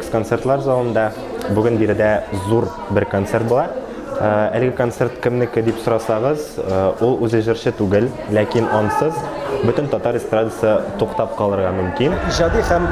Уникс концертлар залында. Бүген биредә зур бер концерт була. Әлеге концерт кемнеке дип сорасагыз, ул үзе җырчы түгел, ләкин ансыз бөтен татар эстрадасы туктап калырга мөмкин. Иҗади һәм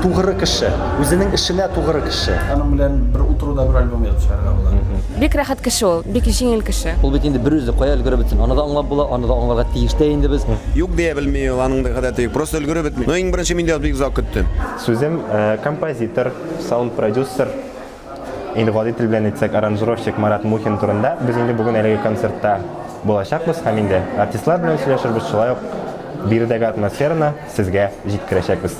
тугры кеше, үзенең эшенә тугры кеше. Аның белән бер утыруда бер альбом язып чыгарга була. Бик рәхәт кеше ул, бик җиңел кеше. Ул бит инде берүзе кая өлгереп бетсен, аны да аңлап була, аны да аңларга тиеш тә инде без. Юк дия белми ул, аның да гадәте юк. Просто өлгереп бетми. Но иң беренче мин дә бик озак көттем. Сүзем композитор, саунд-продюсер, инде гади тел белән әйтсәк, аранжировщик Марат Мухин турында. Без инде бүген әлеге концертта булачакбыз һәм инде артистлар белән сөйләшербез, шулай ук биредәге атмосфераны сезгә җиткерәчәкбез.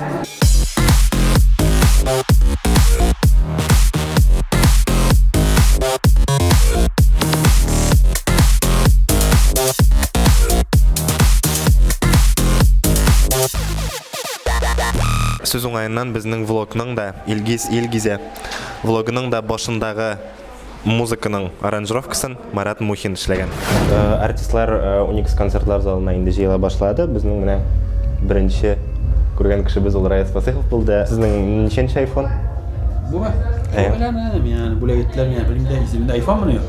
Сүз уңаеннан безнең влогның да Илгиз Илгизә влогының да башындагы музыканың аранжировкасын Марат Мухин эшләгән. Артистлар Уникс концертлар залына инде җыела башлады. Безнең менә беренче күргән кешебез ул Раяз Фасыйхов булды. Сезнең ничәнче айфон? Бумы? Беләм, миңа бүләк иттеләр, миңа белмим дә, исемендә айфон мыни?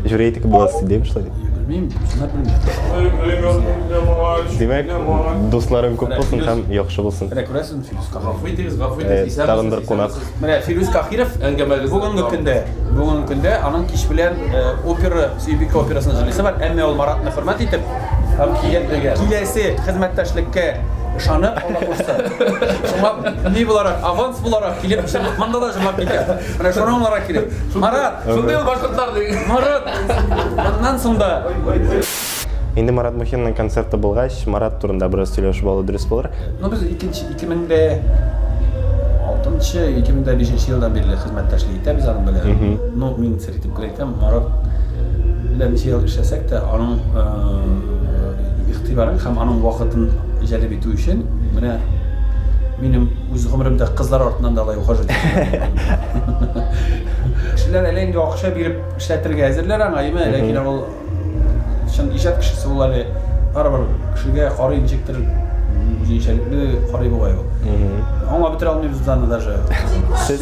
Жюри әйтик буласыз дим шулай дип. Белмим, чынлап белмим. Димәк, дусларың күп булсын һәм яхшы булсын. Менә күрәсең, Филүс Кахиров. Гафу итегез, гафу итегез. Исәнмесез. Тагын бер кунак. Менә Филүс Кахиров әңгәмәгез бүгенге көндә, бүгенге көндә аның кич белән опера, Сөембикә операсын җырлыйсы бар, әмма ул Маратны хөрмәт итеп һәм киләсе хезмәттәшлеккә ышанып, Алла кушса. Шуңа ни буларак, аванс буларак килеп, монда да җырлап китә. Менә шуны аңларга кирәк. Марат, шундый ул башкортлар ди. Марат, моннан соң да. Инде Марат Мухинның концерты булгач, Марат турында бераз сөйләшеп алу дөрес булыр. Ну, без икенче 2006, 2005 елдан бирле хезмәттәшлек итәбез аның белән. Ну, мин сер итеп кенә әйтәм, Марат белән ничә ел эшләсәк тә, аның игътибарын һәм аның вакытын җәлеп итү өчен, менә минем үз гомеремдә кызлар артыннан да алай ухаживать итмәдем. Кешеләр әллә инде акча биреп эшләтергә әзерләр аңа, әйме, ләкин ул чын иҗат кешесе ул әле барыбер кешегә карый ничектер үзенчәлекле карый бугай ул. Аңлап бетерә алмыйбыз без аны даже. Сез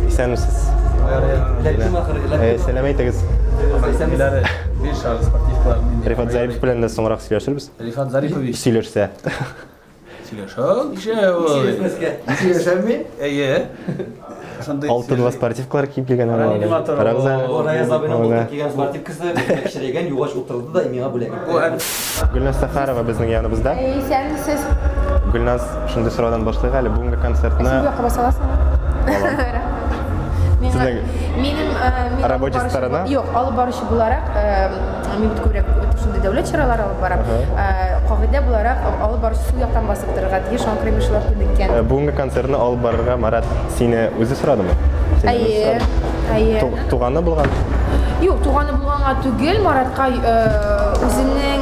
Исәнмесез. Сәлам әйтегез. Рифат Зарипов белән дә соңрак сөйләшербез. Рифат Зарипович. Сөйләшсә. Сөйләшә, ничә ул? Сөйләшмәскә. Сөйләшәме? Әйе. Шундый Алтынлы спортивкалар киеп килгән ана. Реаниматор. Карагыз әле. О, Раяз абыйның Менә. былтыр кигән спортивкасы кечерәйгән, югач утырды да миңа бүләк итте. Гөлназ Сәфәрова безнең яныбызда. Исәнмесез. Гөлназ, шундый сораудан башлыйк әле. Бүгенге концертны Син якка баса аласыңмы? Рәхмәт. Сезнең Минем мин рабочий алып баручы сторона? Юк, алып баручы буларак, мин бит күбрәк шундый дәүләт чаралары алып барам. Кагыйдә буларак, алып баручы сул яктан басып торырга тиеш, шуңа күрә мин шулай күнеккән. Бүгенге концертны алып барырга Марат сине үзе сорадымы? Сине үзе Әйе, сорадымы? әйе. Туганы булган? Юк, туганы булганга түгел, Маратка үзенең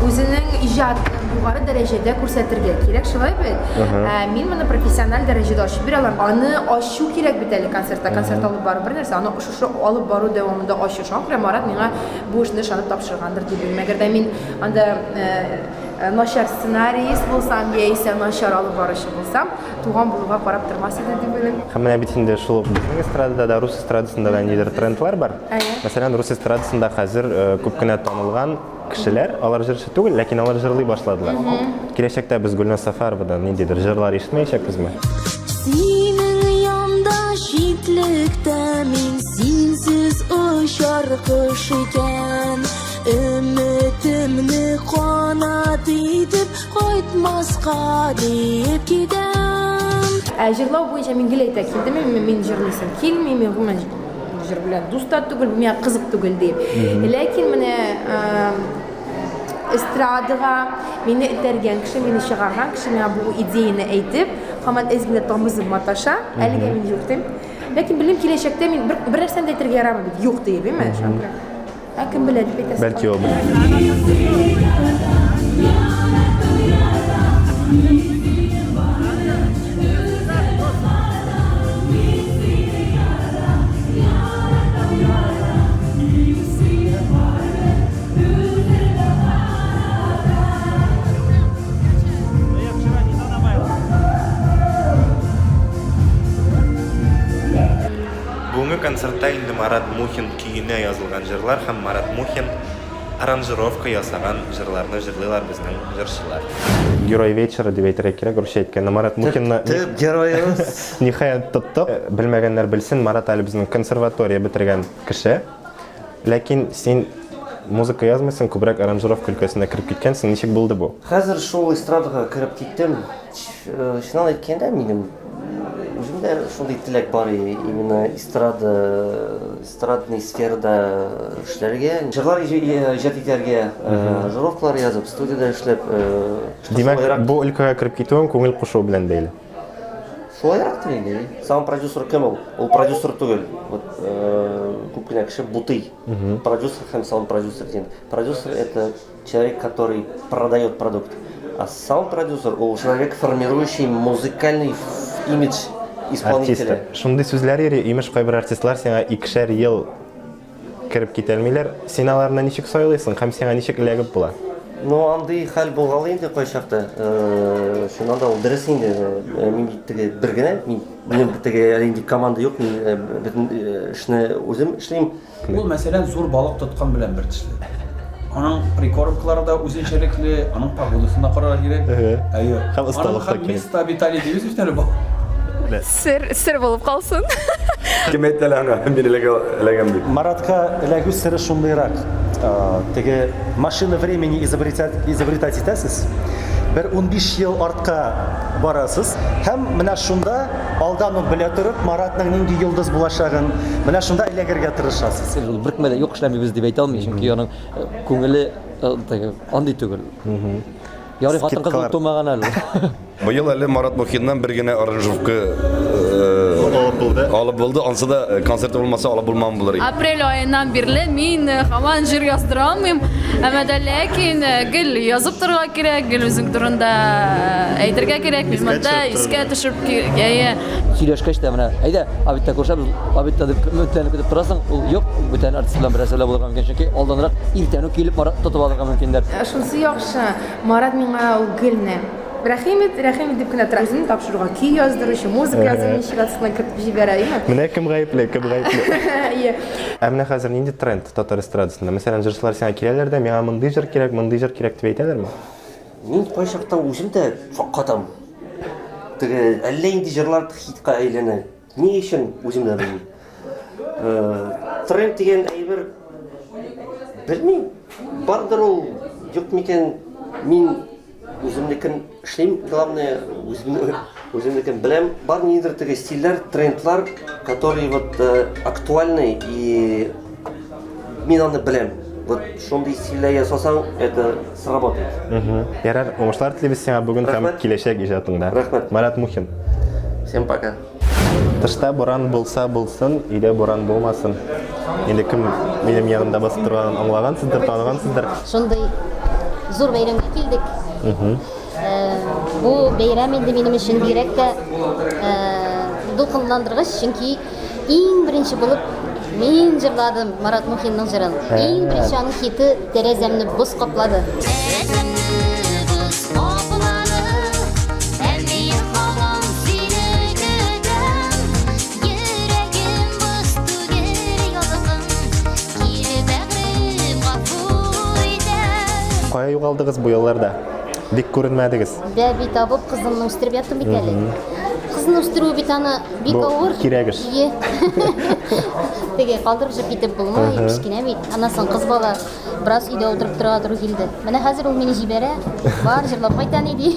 үзенең иҗатын югары дәрәҗәдә күрсәтергә кирәк, шулай бит? Мин моны профессиональ дәрәҗәдә ачып бирә алам. Аны ачу кирәк бит әле концертта. Концерт алып бару бер нәрсә, аны шушы алып бару дәвамында ачу. Шуңа күрә Марат миңа бу эшне ышанып тапшыргандыр дип уйлыйм. Әгәр дә мин анда начар сценарист булсам, яисә начар алып баручы булсам, туган булуга карап тормас иде дип уйлыйм. Һәм менә бит инде шул ук безнең эстрадада да, рус эстрадасында да ниндидер трендлар бар. Мәсәлән, рус эстрадасында хәзер күп кенә танылган кешеләр, алар җырчы түгел, ләкин алар җырлый башладылар. Киләчәктә без Гөлназ Сәфәровадан ниндидер җырлар ишетмәячәкбезме? Синең янда читлектә мин синсез очар кош икән. Өметемне канат итеп кайтмаска дип китәм. Ә җырлау буенча мин гел әйтә килдем, мин җырлыйсым килми, мин гомумән җыр белән дус та түгел, бу миңа кызык түгел дип. Ләкин менә эстрадага мине этәргән кеше, мине чыгарган кеше миңа бу идеяне әйтеп, һаман әз генә тамызып маташа, әлегә мин юк дим. Ләкин белмим, киләчәктә мин бер нәрсәне дә әйтергә ярамый бит, юк диеп, әйме? Шуңа күрә. Ә кем белә дип әйтәсе. Бәлки ул. Марат Мухин көенә язылган җырлар һәм Марат Мухин аранжировка ясаган җырларны җырлыйлар безнең җырчылар. Герой вечера дип әйтергә кирәк, русча әйткәндә. Марат Мухинны Төп героебыз. ниһаять тоттык. Белмәгәннәр белсен, Марат әле безнең консерватория бетергән кеше. Ләкин син музыка язмыйсың, күбрәк аранжировка өлкәсенә кереп киткәнсең. Ничек булды бу? Хәзер шул эстрадага кереп киттем. Чынлап әйткәндә, минем үземдә шундый теләк бар именно эстрада, эстрадный сферада эшләргә, җырлар иҗат итәргә, аранжировкалар язып, студиядә эшләп. Димәк, бу өлкәгә кереп китүең күңел кушуы белән бәйле. Шулайрактыр инде. Сам продюсер кем ул? Ул продюсер түгел. Вот күп кенә кеше бутый. Продюсер һәм саунд-продюсер дигән. Продюсер это человек, который продает продукт. А саунд-продюсер ул человек, формирующий музыкальный имидж исполнителя. Артист. Шундый сүзләр йөри, имеш, кайбер артистлар сиңа икешәр ел кереп китә алмыйлар. Син аларны ничек сайлыйсың һәм сиңа ничек эләгеп була? Ну, андый хәл булгалы инде кайчакта. Чыннан да ул дөрес инде. Мин бит теге бер генә, мин минем теге әле инде команда юк, мин бөтен эшне үзем эшлим. Ул, мәсәлән, зур балык тоткан белән бер төсле. Аның прикормкалары да үзенчәлекле, аның погодасын да карарга кирәк. Әйе. Һәм осталык та кирәк. Место обитания дибез бит әле бу. Сер, сер булып калсын. Кем әйтте әле аңа? Мин эләгәм дип. Маратка эләгү сере шундыйрак. Теге машина времени изобретать, изобретать итәсез. Бер 15 ел артка барасыз һәм менә шунда алдан ук белә торып Маратның нинди йолдыз булачагын, менә шунда эләгергә тырышасыз. Ул беркемгә дә юк эшләмибез дип әйтә алмый, чөнки аның күңеле теге андый түгел. Ярый хатын-кыз булып тумаган әле. Быел әле Марат Мухиннан бер генә аранжировка алып булды. Алып булды. Ансы да концерты булмаса алып булмаган булыр иде. Апрель аеннан бирле мин һаман җыр яздыра алмыйм. Әмма дә ләкин гел язып торырга кирәк, гел үзең турында әйтергә кирәк. Мин монда искә төшереп, әйе. Сөйләшкәч тә менә, әйдә, обедта күрешәбез, обедта дип өметләнеп көтеп торасың, ул юк, бүтән артист белән берәрсе белән булырга мөмкин, чөнки алданрак иртән үк килеп Марат тотып алырга мөмкиннәр. Шунысы яхшы, Марат миңа ул гел рәхим ит, рәхим ит дип кенә тора. Үзен тапшыруга көй яздыручы, музыка язучы чиратсына кертеп җибәрә, әйеме? Менә кем гаепле, кем гаепле. Әйе. Ә менә хәзер нинди тренд татар эстрадасында? Мәсәлән, җырчылар сиңа киләләр дә, миңа мондый җыр кирәк, мондый җыр кирәк дип әйтәләрме? Мин кайчакта үзем дә шаккатам. Теге әллә инде җырлар хитка әйләнә. Ни өчен үзем дә белмим. Тренд дигән әйбер белмим. Бардыр ул, юк микән, мин үземнекен эшлим, главное, үземнекен беләм. Бар ниндидер теге стильләр, трендлар, которые вот актуальны, и мин аны беләм. Вот шундый стильдә ясасаң, это сработает. Ярар, уңышлар телибез сиңа бүген һәм киләчәк иҗатыңда. Рәхмәт. Марат Мухин. Всем пока. Тышта буран булса булсын, өйдә буран булмасын. Инде кем минем янымда басып торганын аңлагансыздыр, таныгансыздыр. Шундый зур бәйрәмгә килдек. Бу бәйрәм инде минем өчен бигрәк тә дулкынландыргыч, чөнки иң беренче булып мин җырладым Марат Мухинның җырын. Иң беренче аның хиты Тәрәзәмне боз каплады. Тәрәзәмне боз каплады, ә мин һаман сине көтәм. Йөрәгем боз түгел, ялкын, кил бәгърем, гафу итәм. Кая югалдыгыз бу елларда? Бик күренмәдегез. Бәби табып кызымны үстереп яттым бит әле. Кызны үстерү бит аны бик Бу авыр. кирәк эш. Ие. Теге калдырып җып китеп булмый, кечкенә бит. Аннан соң кыз бала бераз өйдә утырып торырга туры килде. Менә хәзер ул мине җибәрә. Бар, җырлап кайт, әни, ди.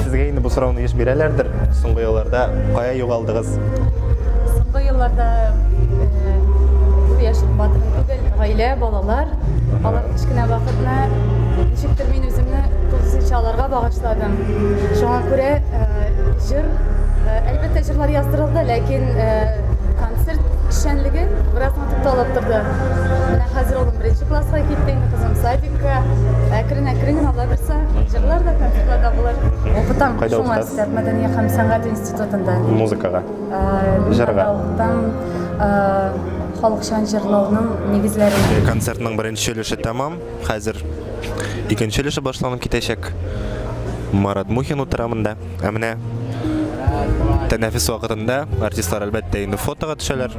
Сезгә инде бу сорауны еш бирәләрдер. Соңгы елларда кая югалдыгыз? Соңгы елларда бу яшь батырым түгел, гаилә, балалар. Алар кечкенә вакытны ничектер мин үземне тулысынча аларга багышладым. Шуңа күрә җыр, әлбәттә, җырлар яздырылды, ләкин концерт эшчәнлеге бераз гына тукталып торды. Менә хәзер улым беренче класска китте, инде кызым садикка. Әкрен-әкрен генә, Алла бирсә, җырлар да, концертлар да булыр. Укытам. Кайда Шуңа укытасыз? өстәп, мәдәният һәм сәнгать институтында. Музыкага. Җырга. Укытам халыкчан җырлауның нигезләрен. Концертның беренче өлеше тәмам. Хәзер икенче өлеше башланып китәчәк. Марат Мухин утыра монда. Ә менә тәнәфес вакытында артистлар әлбәттә инде фотога төшәләр.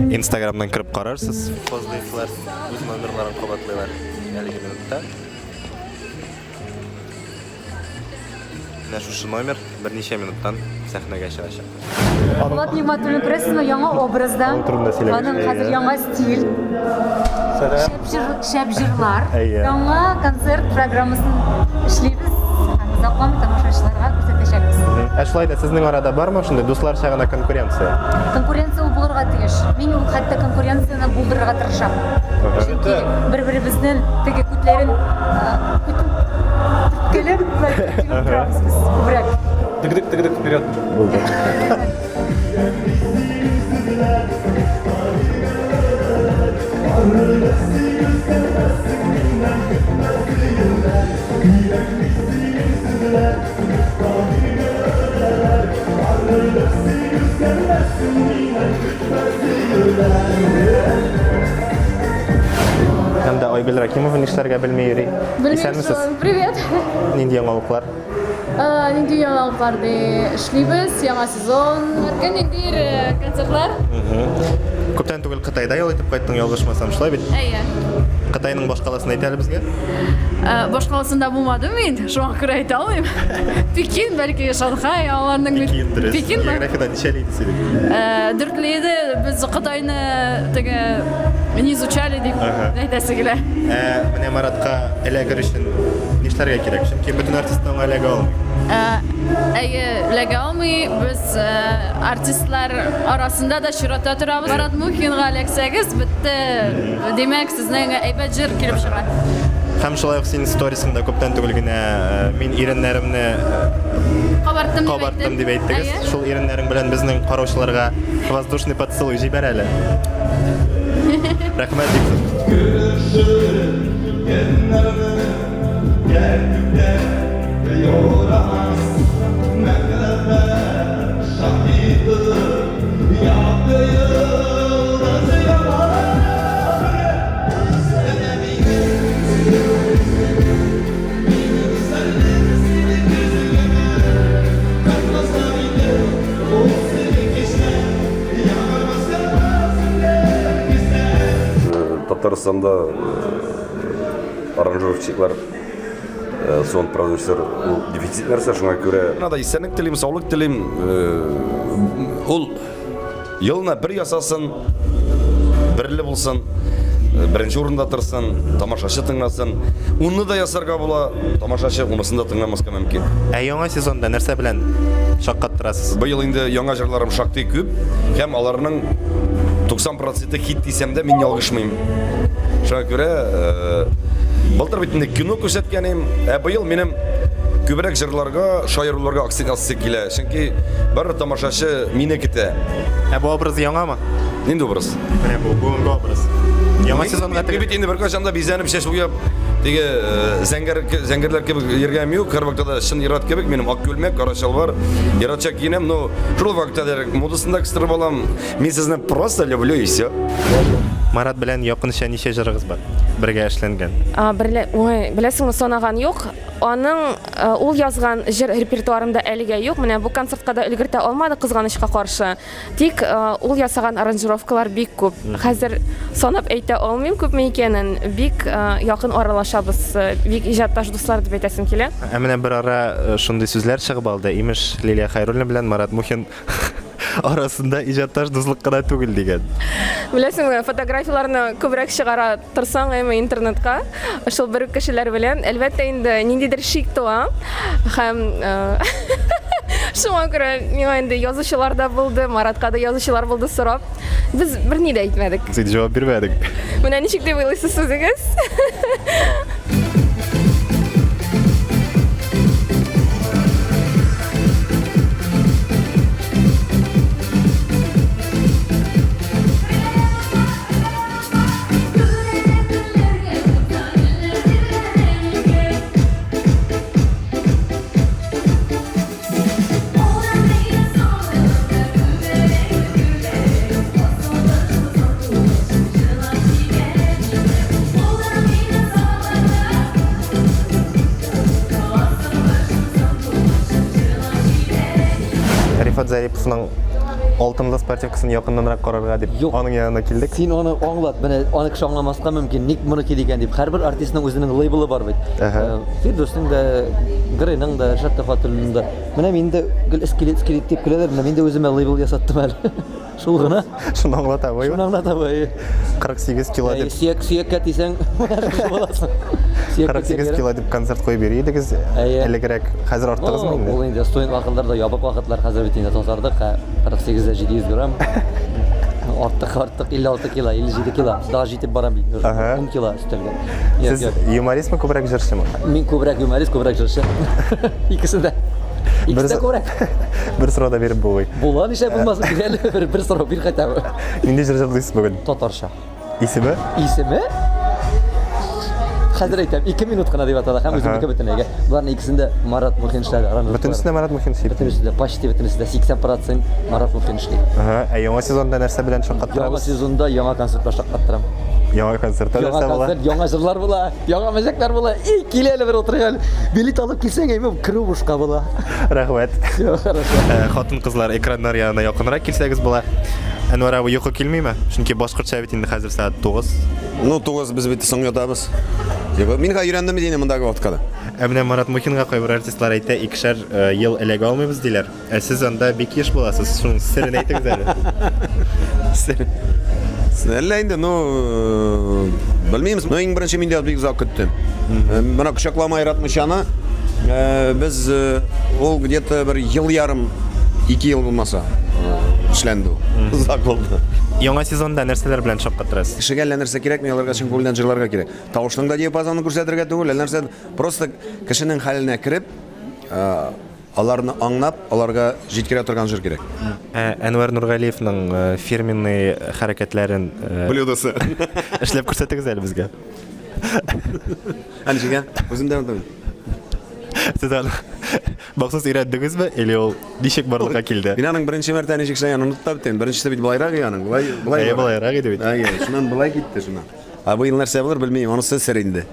Инстаграмнан кереп карарсыз. Поздоевлар үз номерларын кабатлыйлар әлеге минутта. Менә шушы номер берничә минуттан сәхнәгә чыгачак. Булат Нигъмәтуллин күрәсезме, яңа образда. Аның турында сөйләгез. Аның хәзер яңа стиль. Шәп җыр, шәп җырлар. Әйе. Яңа концерт программасын эшлибез. Һәм озакламый тамашачыларга күрсәтәчәкбез. Ә шулай да сезнең арада бармы шундый дусларча гына конкуренция? Конкуренция ул булырга тиеш. Мин ул хәтта конкуренцияне булдырырга тырышам. Чөнки бер-беребезнең теге күтләрен күтен төрткәләп торабыз без күбрәк. Дык-дык, дык-дык, вперед. Булды. Һәм дә Айгөл Рәхимова нишләргә белми йөри. Исәнмесез. Привет. Нинди яңалыклар? Нинди яңалыклар ди? Эшлибез, яңа сезон. Һәркөн ниндидер концертлар. Күптән түгел Кытайда ял итеп кайттың, ялгышмасам, шулай бит? Әйе. Кытайның башкаласын әйт әле безгә. Башкаласында булмадым мин, шуңа күрә әйтә алмыйм. Пекин, бәлки Шанхай, аларның бит. Пекин дөрес. Пекинмы? Географиядән ничәле иде синең? Дүртле иде, без Кытайны теге не изучали дип әйтәсе килә. Ә менә Маратка эләгер өчен нишләргә кирәк? Чөнки бөтен артист та аңа эләгә алмый. Әйе, эләгә алмый. Без артистлар арасында да чиратта торабыз. Марат Мухинга эләксәгез, бетте. Димәк, сезнең әйбәт җыр килеп чыга. Һәм шулай ук син сторисыңда күптән түгел генә мин иреннәремне кабарттым дип кабарттым дип әйттегез. Әйе. Шул иреннәрең белән безнең караучыларга воздушный поцелуй җибәр әле. Рәхмәт бик зур. Татарстанда аранжировщиклар, сон продюсер ул дефицит нәрсә, шуңа күрә Мына да исәнлек телим, саулык телим. Ул елына бер ясасын, берле булсын, беренче урында торсын, тамашачы тыңласын. Уны да ясарга була, тамашачы унысын да тыңламаска мөмкин. Ә яңа сезонда нәрсә белән шаккаттырасыз? Быел инде яңа җырларым шактый күп һәм аларның 90% хит дисәм дә мин ялгышмыйм. Шуңа күрә былтыр бит инде кино күрсәткән идем, ә быел минем күбрәк җырларга, шаяруларга акцент ясыйсы килә. Чөнки барыбер тамашачы мине көтә. Ә бу образ яңамы? Нинди образ? Менә бу бүгенге образ. Яңа сезонга Мин бит инде беркайчан да бизәнеп, чәч буяп, теге зәңгәр зәңгәрләр кебек йөргәнем юк. Һәрвакытта да чын ир-ат кебек минем ак күлмәк, кара чалбар, ир-атча киенәм, но шул вакытта да модасын да кыстырып алам. Мин сезне просто люблю и все. Марат белән якынча ничә җырыгыз бар? Бергә эшләнгән. Берлә, ой, беләсеңме, санаган юк. Аның ул язган җыр репертуарында әлегә юк. Менә бу концертка да өлгертә алмады, кызганычка каршы. Тик ул ясаган аранжировкалар бик күп. Хәзер санап әйтә алмыйм күпме икәнен. Бик якын аралашабыз, бик иҗатташ дуслар дип әйтәсем килә. Ә менә бер ара шундый сүзләр чыгып алды. Имеш, Лилия Хәйруллина белән Марат Мухин арасында иҗатташ дуслык кына түгел дигән. Беләсеңме, фотографияләрне күбрәк чыгара торсаң, әмма интернетка, шул бер үк кешеләр белән, әлбәттә инде, ниндидер шик туа. Һәм шуңа күрә миңа инде язучылар да булды, Маратка да язучылар булды сорап. Без берни дә әйтмәдек. Син җавап бирмәдең. Менә ничек дип уйлыйсыз үзегез? Ришат Зариповның алтынлы спортивкасын якыннанрак карарга дип аның янына килдек. Син аны аңлат, менә аны кеше аңламаска мөмкин, ник моны киде икән дип. Һәрбер артистның үзенең лейблы бар бит. Фирдүснең дә, Грейның да, Ришат Төхвәтуллинның да. Менә мин дә гел скелет, скелет дип көләләр, менә мин дә үземә лейбл ясаттым әле. Шул гына. Шуны аңлата бу. Шуны аңлата бу. 48 кило дип. Сөяк, сөяккә тисәң, шушы буласың. 48 кило дип концерт куеп йөри идегез. Элегрәк. Хәзер арттыгызмы инде? Ул инде студент вакытларда ябык вакытлар, хәзер бит инде тазардык. 48 дә 700 грамм. Арттык, арттык 56 кило, 57 кило. Даже җитеп барам бит. 10 кило өстәлгән. Сез юмористмы күбрәк җырчымы? Мин күбрәк юморист, күбрәк җырчы. Икесе дә. Икесе дә күбрәк. Бер сорау да биреп булмый. Була, нишләп булмасын, бир әле бер, бер сорау бир хотя бы. Нинди җыр җырлыйсыз бүген? Татарча. Исеме? Исеме? Хәзер әйтәм, 2 минут кына дип атала һәм үземнеке бөтенләйгә. Боларның икесен дә Марат Мухин эшләде. Бөтенесен дә Марат Мухин эшли. Бөтенесе дә, почти бөтенесе дә 80% Марат Мухин эшли. Ага, ә яңа сезонда нәрсә белән шаккаттырабыз? Яңа сезонда яңа концертлар шаккаттырам. Яңа концертта нәрсә була? Яңа концерт, яңа җырлар була, яңа мәзәкләр була. И, кил әле бер утырыйк әле. Билет алып килсәң, әйме, керү бушка була. Рәхмәт. Все, хорошо. Э, хатын-кызлар экраннар янына якынрак килсәгез була. Әнвәр абый йокы килмиме? Чөнки башкортча бит инде хәзер сәгать 9. Ну, 9 без бит соң ятабыз. Йокы. Мин хәзер өйрәндем бит инде мондагы вакытка да. Ә менә Марат Мухинга кайбер артистлар әйтә, икешәр э, ел эләгә алмыйбыз диләр. Ә сез анда бик еш буласыз. Шуның серен әйтегез әле. Сер. Әллә инде, ну, э, белмим. Ну, иң беренче мин дә бик озак көттем. Э, менә кочаклама яратмыйчаны э, без ул где-то бер ел ярым, ике ел булмаса эшләнде ул. Озак булды. Яңа сезонда нәрсәләр белән шаккатырасыз? Кешегә әллә нәрсә кирәкми, аларга чын күңелдән җырларга кирәк. Тавышның да диапазонын күрсәтергә түгел, әллә нәрсә, просто кешенең хәленә кереп, Аларны аңнап, аларга җиткерә торган җыр кирәк. Ә Әнвәр Нургалиевның э, фирменный хәрәкәтләрен э, Блюдосы. эшләп күрсәтегез әле безгә. Ә ничек, ә? Үзем дә онытам. Сез аны махсус өйрәндегезме или ул ничек барлыкка килде? Мин аның беренче мәртә ничек эшләгәнен онытып та беттем. Беренчесе бит былайрак иде аның. Былай, былай. Әйе, былайрак иде бит. Әйе, шуннан былай китте шуннан. Ә быел нәрсә булыр, белмим, анысы сер инде.